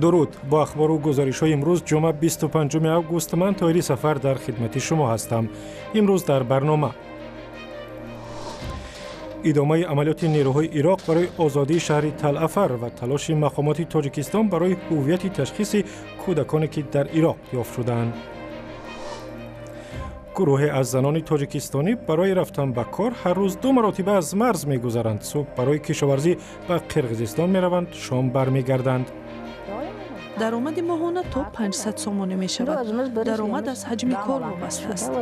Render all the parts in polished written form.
Дуруд. Бо ахбору гузоришҳои имрӯз, ҷумъа, 25 август, ман, Тоҳири Сафар, дар хидмати шумо ҳастам. Имрӯз дар барнома: идомаи амалиёти нерӯҳои Ироқ барои озодии шаҳри Талафар ва талоши мақомоти Тоҷикистон барои ҳуввияти ташхиси кӯдаконе, ки дар Ироқ ёфт шудаанд. Гурӯҳе аз занони тоҷикистонӣ барои рафтан ба кор ҳар рӯз ду маротиба аз марз мегузаранд. Субҳ барои кишоварзӣ ба Қирғизистон мераванд, шом бармегарданд. Даромади моҳона то 500 сомонӣ мешавад. Даромад аз ҳаҷми кор вобаста аст.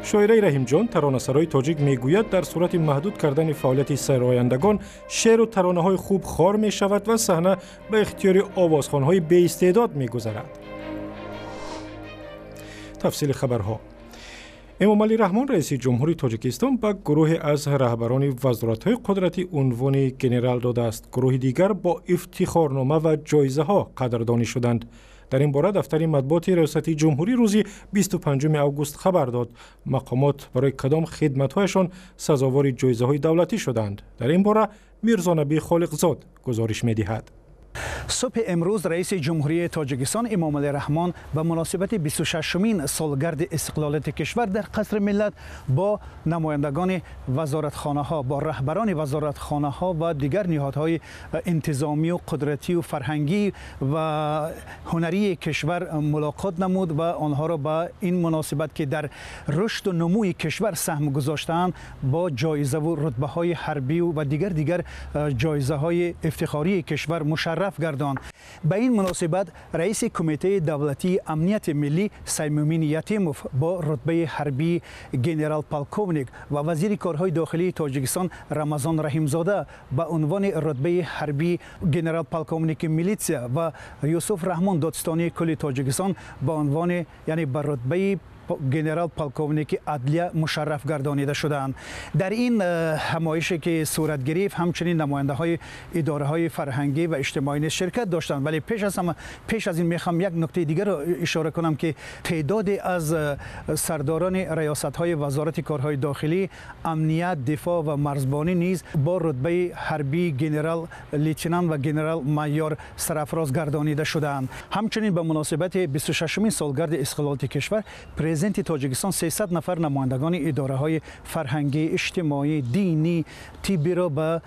Шоираи Раҳимҷон, таронасарои тоҷик, мегӯяд, дар сурати маҳдуд кардани фаъолияти сарояндагон шеъру таронаҳои хуб хор мешавад ва саҳна ба ихтиёри овозхонҳои беистеъдод мегузарад. Тафсили хабарҳо. Эмомалӣ Раҳмон, раиси ҷумҳури Тоҷикистон, ба гурӯҳе аз раҳбарони вазоратҳои қудратӣ унвони генерал додааст. Гурӯҳи дигар бо ифтихорнома ва ҷоизаҳо қадрдонӣ шуданд. Дар ин бора дафтари матбуоти Риёсати ҷумҳурӣ рӯзи 25 август хабар дод. Мақомот барои кадом хидматҳояшон сазовори ҷоизаҳои давлатӣ шуданд? Дар ин бора Мирзонабӣ Холиқзод гузориш медиҳад. Субҳи имрӯз раиси ҷумҳурии Тоҷикистон Эмомалӣ Раҳмон ба муносибати 26-умин солгарди истиқлолияти кишвар дар Қасри Миллат бо намояндагони вазоратхонаҳо, бо раҳбарони вазоратхонаҳо ва дигар ниҳодҳои интизомию қудратию фарҳангӣ ва ҳунарии кишвар мулоқот намуд ва онҳоро ба ин муносибат, ки дар рушду нумӯи кишвар саҳм гузоштаанд, бо ҷоизаву рутбаҳои ҳарбию ва дигар ҷоизаҳои ифтихории кишвар мушарраф гардонд. Ба ин муносибат раиси Кумитаи давлатии амнияти миллӣ Саймумин Ятимов бо рутбаи ҳарбии генерал-полковник ва вазири корҳои дохилии Тоҷикистон Рамазон Раҳимзода ба унвони рутбаи ҳарбии генерал-полковники милитсия ва Юсуф Раҳмон, додстонии кулли Тоҷикистон, ба унвони, яъне ба рутбаи генерал-полковники адлия мушарраф гардонида шудаанд. Дар ин ҳамоише, ки сурат гирифт, ҳамчунин намояндаҳои идораҳои фарҳангӣ ва иҷтимоӣ низ ширкат доштанд. Вале пеш аз ҳама, пеш аз ин мехоҳам як нуктаи дигарро ишора кунам, ки теъдоде аз сардорони раёсатҳои Вазорати корҳои дохилӣ, амният, дифоъ ва марзбонӣ низ бо рутбаи ҳарбии генерал лейтенант ва генерал майор сарафроз гардонида шудаанд. Ҳамчунин ба муносибати 26-умин солгарди истиқлолияти кишвар президенти Тоҷикистон 300 нафар намояндагони идораҳои фарҳангӣ, иҷтимоӣ, динӣ, тиббиро ба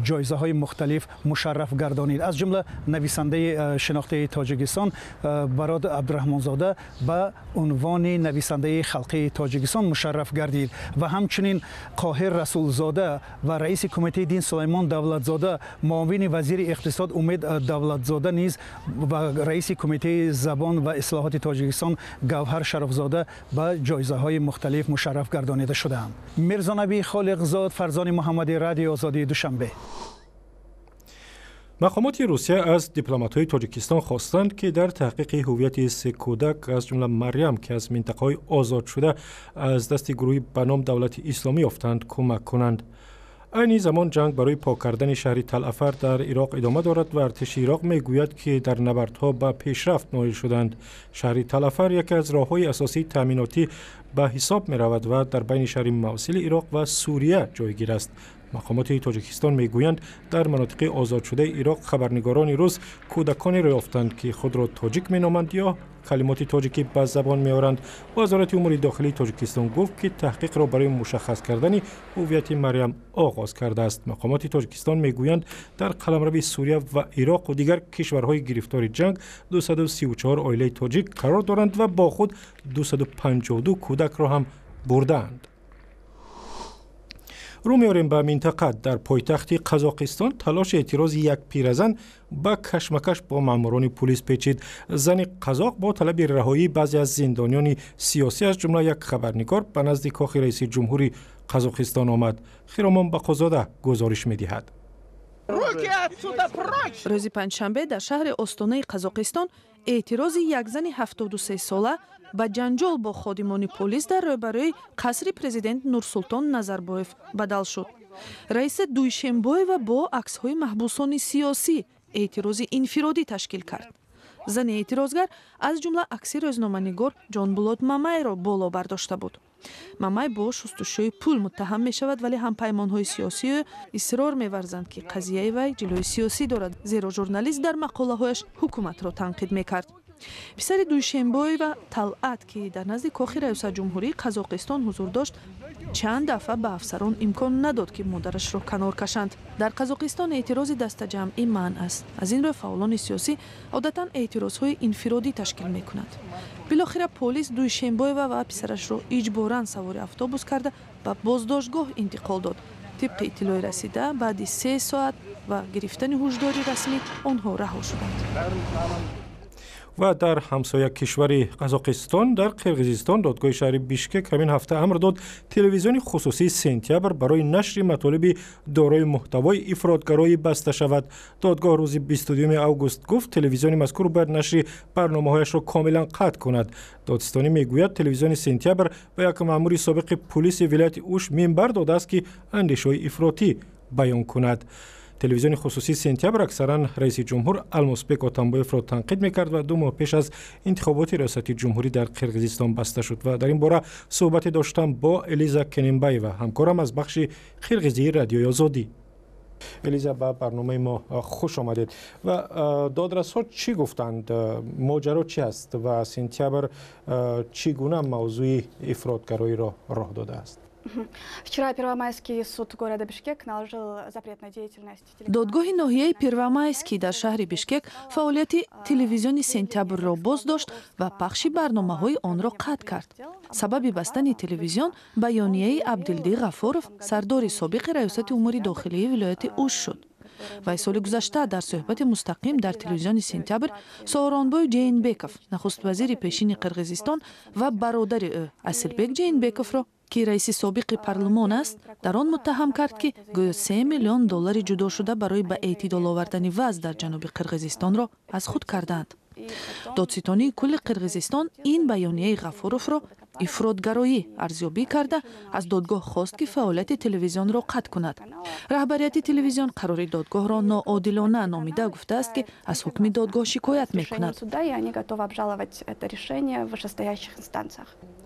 ҷоизаҳои мухталиф мушарраф гардонид. Аз ҷумла нависандаи шинохтаи Тоҷикистон Барод Абдураҳмонзода ба унвони нависандаи халқии Тоҷикистон мушарраф гардид ва ҳамчунин Қоҳир Расулзода ва раиси Кумитаи дин Сулаймон Давлатзода, муовини вазири иқтисод Умед Давлатзода низ ва раиси Кумитаи забон ва ислоҳоти Тоҷикистон Гавҳар Шарафзода ба ҷоизаҳои мухталиф мушарраф гардонида шудаанд. Мирзонабӣ Холиқзод, Фарзони Муҳаммадӣ, Радиои Озодии Душанбе. Мақомоти Русия аз дипломатҳои Тоҷикистон хостанд, ки дар таҳқиқи ҳуввияти се кӯдак, аз ҷумла Марьям, ки аз минтақаҳои озодшуда аз дасти гурӯҳи ба ном Давлати Исломӣ ёфтанд, кӯмак кунанд. Айни замон ҷанг барои пок кардани шаҳри Талафар дар Ироқ идома дорад ва артиши Ироқ мегӯяд, ки дар набардҳо ба пешрафт ноил шуданд. Шаҳри Талафар яке аз роҳҳои асосии таъминотӣ ба ҳисоб меравад ва дар байни шаҳри Мавсили Ироқ ва Сурия ҷойгир аст. Мақомоти Тоҷикистон мегӯянд, дар манотиқи озодшудаи Ироқ хабарнигорони рус кӯдаконеро ёфтанд, ки худро тоҷик меноманд ё калимоти тоҷикӣ ба забон меоранд. Вазорати умури дохилии Тоҷикистон гуфт, ки таҳқиқро барои мушаххас кардани ҳуввияти Марьям оғоз кардааст. Мақомоти Тоҷикистон мегӯянд, дар қаламрави Сурия ва Ироқу дигар кишварҳои гирифтори ҷанг 234 оилаи тоҷик қарор доранд ва бо худ 252 кӯдакро ҳам бурдаанд. Рӯ меорем ба минтақа. Дар пойтахти Қазоқистон талоши эътирози як пиразан ба кашмакаш бо маъмурони пулис печид. Зани қазоқ бо талаби раҳоии баъзе аз зиндониёни сиёсӣ, аз ҷумла як хабарнигор, ба назди кохи раиси ҷумҳури Қазоқистон омад. Хиромон Бақозода гузориш медиҳад. Рӯзи панҷшанбе дар шаҳри Остонаи Қазоқистон эътирози як зани 73-сола ба ҷанҷол бо ходимони полис дар рӯбарӯи қасри президент Нурсултон Назарбоев бадал шуд. Раиса Дуйшембоева бо аксҳои маҳбусони сиёсӣ эътирози инфиродӣ ташкил кард. Зани эътирозгар аз ҷумла акси рӯзноманигор Ҷонбулот Мамайро боло бардошта буд. Мамай бо шустушӯи пул муттаҳам мешавад, вале ҳампаймонҳои сиёсии ӯ исрор меварзанд, ки қазияи вай ҷилои сиёсӣ дорад, зеро журналист дар мақолаҳояш ҳукуматро танқид мекард. Писари Дуйшенбоева Талъат, ки дар назди кохи раёсатҷумҳурии Қазоқистон ҳузур дошт, чанд дафъа ба афсарон имкон надод, ки модарашро канор кашанд. Дар Қазоқистон эътирози дастаҷамъӣ манъ аст. Аз ин рӯ фаъолони сиёсӣ одатан эътирозҳои инфиродӣ ташкил мекунанд. Билохира полис Дуйшенбоева ва писарашро иҷборан савори автобус карда ба боздоштгоҳ интиқол дод. Тибқи иттилои расида, баъди 3 соат ва гирифтани ҳушдори расмӣ онҳо раҳо шуданд. Ва дар ҳамсоя кишвари Қазоқистон, дар Қирғизистон, додгоҳи шаҳри Бишкек ҳамин ҳафта амр дод, телевизиони хусусии «Сентябр» барои нашри матолиби дорои муҳтавои ифротгароӣ баста шавад. Додгоҳ рӯзи 22 август гуфт, телевизиони мазкур бояд нашри барномаҳояшро комилан қатъ кунад. Додситонӣ мегӯяд, телевизиони «Сентябр» ба як маъмури собиқи пулиси вилояти Уш минбар додааст, ки андешаҳои ифротӣ баён кунад. Телевизиони хусусии «Сентябр» аксаран раиси ҷумҳур Алмосбек Отамбоевро танқид мекард ва 2 моҳ пеш аз интихоботи риёсати ҷумҳурӣ дар Қирғизистон баста шуд. Ва дар ин бора суҳбате доштам бо Элиза Кенембаева, ҳамкорам аз бахши қирғизии Радиои Озодӣ. Элиза, ба барномаи мо хуш омадед. Ва додрасҳо чӣ гуфтанд, моҷаро чӣ аст ва «Сентябр» чӣ гуна мавзӯи ифротгароиро роҳ додааст? Вчера Первомайский суд города Бишкек наложил запрет на деятельность. Додгоҳи ноҳияи Первомайский дар шаҳри Бишкек фаъолияти телевизиони «Сентябрро» боздошт ва пахши барномаҳои онро қатъ кард. Сабаби бастани телевизион баёнияи Абдилдӣ Ғафуров, сардори собиқи раёсати умури дохилии вилояти Уш шуд. Вай соли гузашта дар суҳбати мустақим дар телевизиони «Сентябр» Сооронбой Ҷейнбеков, нахуствазири пешини Қирғизистон, ва бародари ӯ Асилбек Ҷейнбековро, ки раиси собиқи парлумон аст, дар он муттаҳам кард, ки гӯё 3 миллион доллари ҷудошуда барои ба эътидол овардани вазъ дар ҷануби Қирғизистонро аз худ кардаанд. Додситонии кулли Қирғизистон ин баёнияи Ғафуровро ифротгароӣ арзёбӣ карда, аз додгоҳ хост, ки фаъолияти телевизионро қатъ кунад. Раҳбарияти телевизион қарори додгоҳро ноодилона номида, гуфтааст, ки аз ҳукми додгоҳ шикоят мекунад.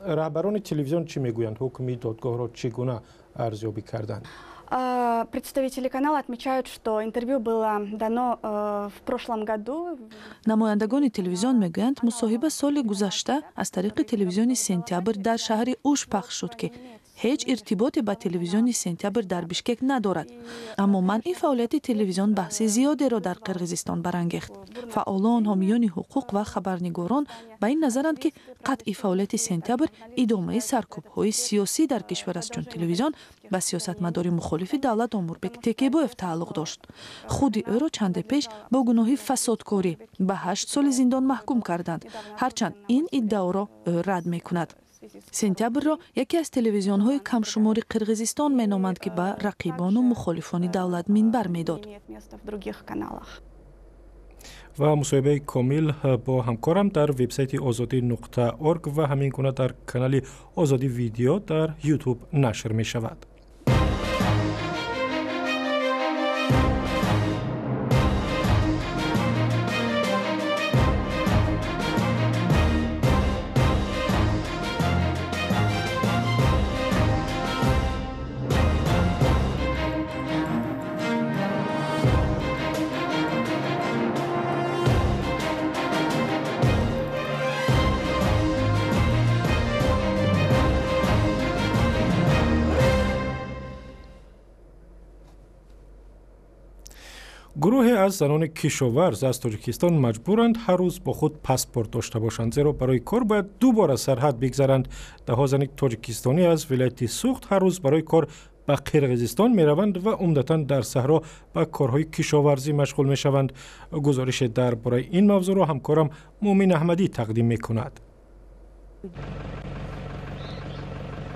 Раҳбарони телевизион чӣ мегӯянд? Ҳукми додгоҳро чӣ гуна арзёбӣ карданд? Представители канала отмечают, что интервью было дано в прошлом году. Намояндагони телевизион мегӯянд, мусоҳиба соли гузашта аз тариқи телевизиони «Сентябр» дар шаҳри Уш пахш шуд, ки ҳеҷ иртиботе ба телевизиони «Сентябр» дар Бишкек надорад. Аммо манъи фаъолияти телевизион баҳси зиёдеро дар Қирғизистон барангехт. Фаъолон, ҳомиёни ҳуқуқ ва хабарнигорон ба ин назаранд, ки қатъи фаъолияти «Сентябр» идомаи саркӯбҳои сиёсӣ дар кишвар аст, чун телевизион ба сиёсатмадори мухолифи давлат Омурбек Текебоев тааллуқ дошт. Худи ӯро чанде пеш бо гуноҳи фасодкорӣ ба 8 соли зиндон маҳкум карданд, ҳарчанд ин иддаоро ӯ рад мекунад. «Сентябрро» яке аз телевизионҳои камшумори Қирғизистон меноманд, ки ба рақибону мухолифони давлат минбар медод. Ва мусоҳибаи комил бо ҳамкорам дар вебсайти озодӣ.орг ва ҳамин гуна дар канали Озодӣ Видео дар Ютуб нашр мешавад. Гурӯҳе аз занони кишоварз аз Тоҷикистон маҷбуранд ҳар рӯз бо худ паспорт дошта бошанд, зеро барои кор бояд ду бор аз сарҳад бигзаранд. Даҳҳо зани тоҷикистонӣ аз вилояти Суғд ҳар рӯз барои кор ба Қирғизистон мераванд ва умдатан дар саҳро ба корҳои кишоварзӣ машғул мешаванд. Гузорише дар бораи ин мавзӯъро ҳамкорам Муъмин Аҳмадӣ тақдим мекунад.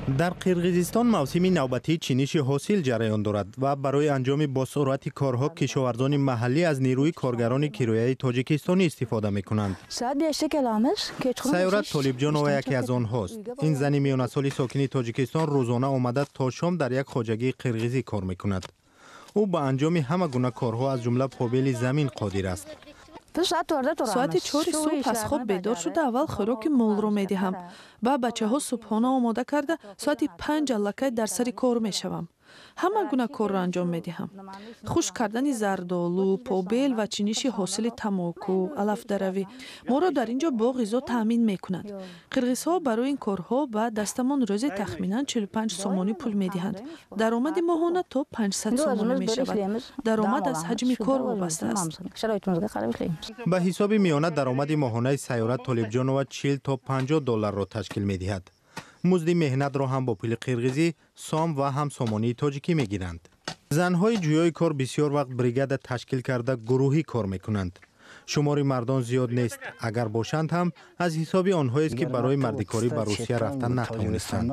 Дар Қирғизистон мавсими навбатии чиниши ҳосил ҷараён дорад ва барои анҷоми босуръати корҳо кишоварзони маҳаллӣ аз нерӯи коргарони кирояи тоҷикистонӣ истифода мекунанд. Сайёрат Толибҷонова яке аз онҳост. Ин зани миёнасоли сокини Тоҷикистон рӯзона омада то шом дар як хоҷагии қирғизӣ кор мекунад. Ӯ ба анҷоми ҳама гуна корҳо, аз ҷумла побели замин, қодир аст. Соати 4 субҳ аз хоб бедор шуда, аввал хӯроки молро медиҳам. Ба бачаҳо субҳона омода карда, соати 5 аллакай дар сари кор мешавам. Ҳама гуна корро анҷом медиҳам: хушк кардани зардолу, побел ва чиниши ҳосили тамоку, алафдаравӣ. Моро дар ин ҷо бо ғизо таъмин мекунанд. Қирғизҳо барои ин корҳо ба дастамон рӯзе тахминан 45 сомонӣ пул медиҳанд. Даромади моҳона то 500 сомонӣ мешавад. Даромад аз ҳаҷми кор вобаста аст. Ба ҳисоби миёна даромади моҳонаи Сайёра Толибҷонова 40 то 50 долларро ташкил медиҳад. Музди меҳнатро ҳам бо пули қирғизӣ, сом ва ҳам сомонии тоҷикӣ мегиранд. Занҳои ҷӯёи кор бисёр вақт бригада ташкил карда, гурӯҳӣ кор мекунанд. Шумори мардон зиёд нест, агар бошанд ҳам аз ҳисоби онҳоест, ки барои мардикорӣ ба Русия рафта натавонистанд.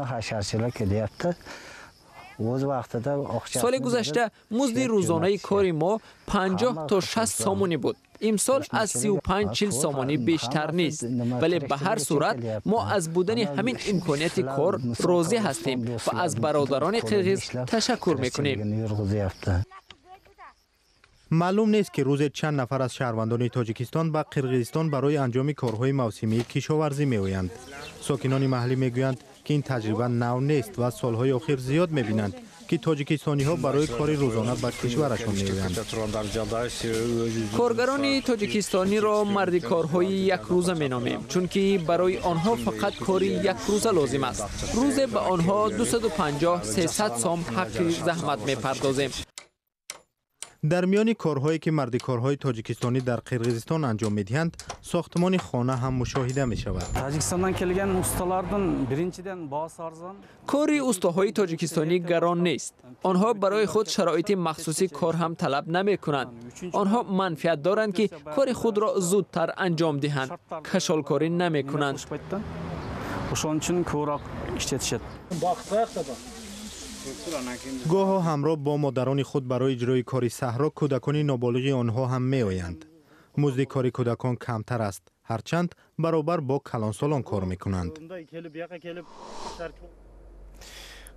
Соли гузашта музди рӯзонаи кори мо 50 то 60 сомонӣ буд. Имсол аз 35-40 сомонӣ бештар нест, вале ба ҳар сурат мо аз будани ҳамин имконияти кор розӣ ҳастем ва аз бародарони қирғиз ташаккур мекунем. Маълум нест, ки рӯзе чанд нафар аз шаҳрвандони Тоҷикистон ба Қирғизистон барои анҷоми корҳои мавсимии кишоварзӣ меоянд. Сокинони маҳаллӣ мегӯянд, ки ин таҷриба нав нест ва солҳои охир зиёд мебинанд, ки тоҷикистониҳо барои кори рӯзона ба кишварашон меоянд. Коргарони тоҷикистониро мардикорҳои якрӯза меномем, чунки барои онҳо фақат кори якрӯза лозим аст. Рӯзе ба онҳо 250-300 сом ҳаққи заҳмат мепардозем. Дар миёни корҳое, ки мардикорҳои тоҷикистонӣ дар Қирғизистон анҷом медиҳанд, сохтмони хона ҳам мушоҳида мешавад. Кори устоҳои тоҷикистонӣ гарон нест. Онҳо барои худ шароити махсуси кор ҳам талаб намекунанд. Онҳо манфиат доранд, ки кори худро зудтар анҷом диҳанд, кашолкорӣ намекунанд. Гоҳо ҳамроҳ бо модарони худ барои иҷрои кори саҳро кӯдакони ноболиғи онҳо ҳам меоянд. Музди кори кӯдакон камтар аст, ҳарчанд баробар бо калонсолон кор мекунанд.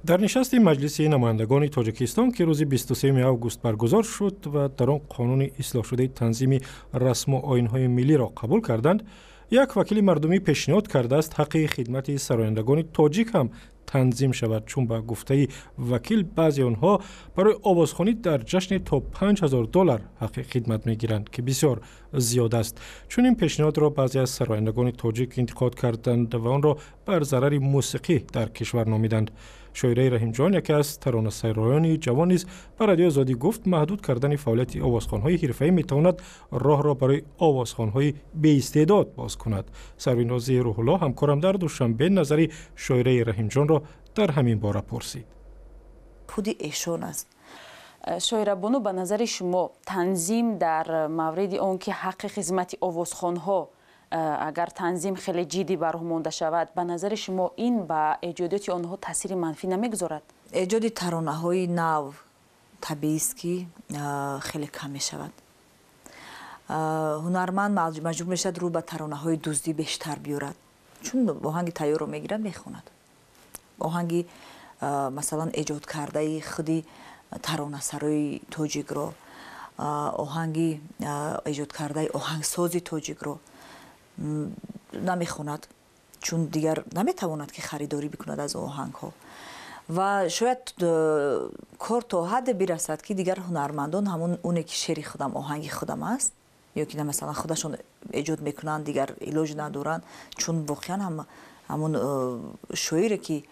Дар нишасти Маҷлиси намояндагони Тоҷикистон, ки рӯзи 23 август баргузор шуд ва дар он қонуни ислоҳшудаи танзими расму оинҳои миллиро қабул карданд, як вакили мардумӣ пешниҳод кардааст, ҳаққи хидмати сарояндагони тоҷик ҳам танзим шавад, чун ба гуфтаи вакил баъзе онҳо барои овозхонӣ дар ҷашне то 5000 доллар ҳаққи хидмат мегиранд, ки бисёр зиёд аст. Чунин пешниҳодро баъзе аз сарояндагони тоҷик интиқод карданд ва онро бар зарари мусиқӣ дар кишвар номиданд. Шоираи Раҳимҷон, яке аз таронасароёни ҷавон, низ ба Радиои Озодӣ гуфт, маҳдуд кардани фаъолияти овозхонҳои ҳирфаӣ метавонад роҳро барои овозхонҳои беистеъдод боз кунад. Сарвинози Рӯҳулло, ҳамкорам дар Душанбе, назари Шоираи Раҳимҷонро дар ҳамин бора пурсид. Худи эшон аст. Шоирабону, ба назари шумо танзим дар мавриди он ки ҳаққи хизмати овозхонҳо агар танзим хеле ҷиддӣ бароҳ монда шавад, ба назари шумо ин ба эҷодиёти онҳо таъсири манфӣ намегузорад? Эҷоди таронаҳои нав табиист, ки хеле кам мешавад. Ҳунарманд маҷбур мешавад рӯ ба таронаҳои дуздӣ бештар биёрад, чун оҳанги тайёрро мегирад, мехонад. Оҳанги масалан эҷодкардаи худи таронасарои тоҷикро, оҳанги эҷодкардаи оҳангсози тоҷикро намехонад, чун дигар наметавонад, ки харидорӣ бикунад аз оҳангҳо. Ва шояд кор то ҳадде бирасад, ки дигар ҳунармандон ҳамон оне ки шери худам, оҳанги худам аст, ё ки масалан худашон эҷод мекунанд, дигар илоҷ надоранд, чун воқеан ҳамон шоире ки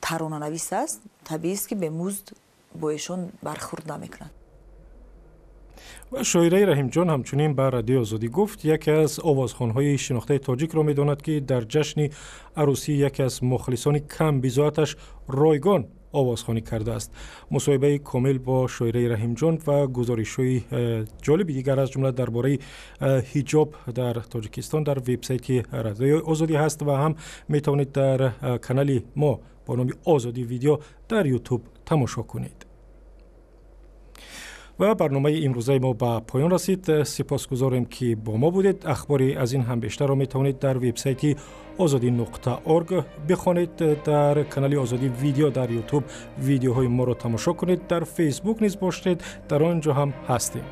таронанавис аст, табиист, ки бемузд бо эшон бархӯрд намекунад. Ва Шоираи Раҳимҷон ҳамчунин ба Радиои Озодӣ гуфт, яке аз овозхонҳои шинохтаи тоҷикро медонад, ки дар ҷашни арӯсии яке аз мухлисони камбизоаташ ройгон овозхонӣ кардааст. Мусоҳибаи комил бо Шоираи Раҳимҷон ва гузоришҳои ҷолиби дигар, аз ҷумла дар бораи ҳиҷоб дар Тоҷикистон, дар вебсайти Радиои Озодӣ ҳаст ва ҳам метавонед дар канали мо бо номи Озодӣ Видео дар Ютуб тамошо кунед. Ва барномаи имрӯзаи мо ба поён расид. Сипосгузорем, ки бо мо будед. Ахбори аз ин ҳам бештарро метавонед дар вебсайти озодӣ.орг бихонед, дар канали Озодӣ Видео дар Ютуб видеоҳои моро тамошо кунед, дар Фейсбук низ бошед, дар он ҷо ҳам ҳастем.